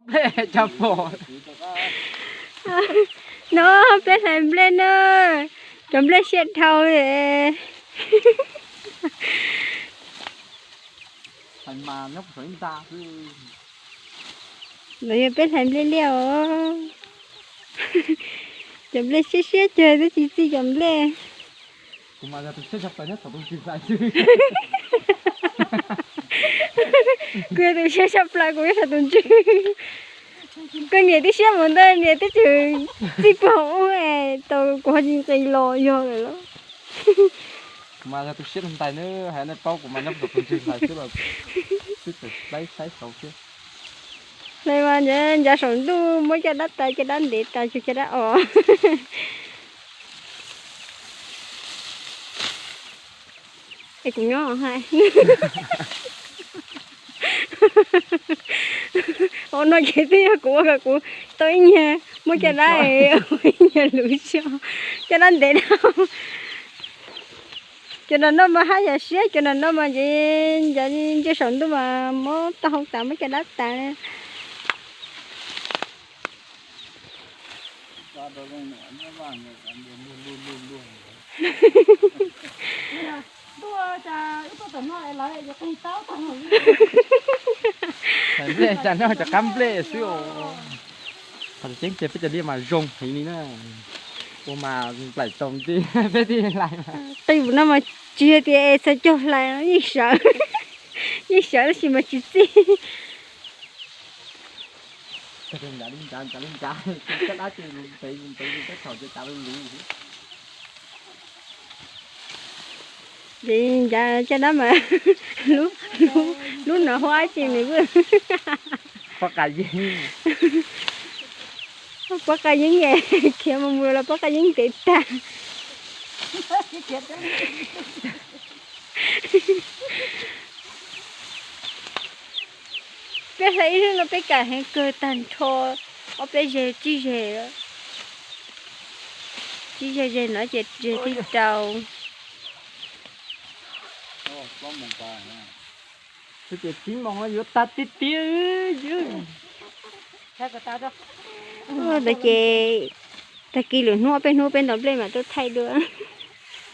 Nplej cov pom. No, peb hlais nplej na. Cov nplej siab dhau li. Los yog peb hlais nplej liaj os. Cov nplej siab siab cag twb tsis txij cov nplej. Kuv yog tus siab tshaj plaws, kuv nyob saum tus ntswg. Koj niam twb siab mus ntawd, niam twb tseem txij puag ub tau kuv ho nqis los yog lawm los. Kuv mas yog tus siab ntais na, hais nej paub kuv mas nyob saum tus ntswg hlais xwb los twb tseem saib saib saud thiab. Hlais mas ncav saum ntuj muab caj dab tas, caj dab ntev tas, tsuas caj dab os. Es kuv nyob hais. Ua no ces twb yog kuv ua kom kuv tau ib nyuag muab caj dab, ib nyuag luv xyov caj dab ntev dhau. Cov no no mas haj yam siab, cov no no mas ces ncav ntsia saum ntuj mas muab tau hau tas muab caj dab tas. Nplej cas noj cov qab nplej xwb os. Qhov tseeb tiag peb cov liaj mas zoo heev li na. Ua mas nplaim tau nti peb thiaj hlais. Qij no mas tsis yog tias es txhais caug hlais, yeej sawv, yeej sawv tab sis mas tsis txij. Ces ncav caj dab mas lub no hu dab tsi me vwj? Pob qa yeeb. Pob qa yeeb, khiav mus mus los pob qa yeeb ntev tag. Peb hlais ib lub no peb kam heev kawg tag nrho, ob peb zeg tsib zeg, tsib zeg zeg no ces zeg tib rau. Ces tib moos yuav tag tiag tiag. Ntawd ces tag kis lwm hnub peb hnub peb ntaus nplej mam tuaj thaij dua.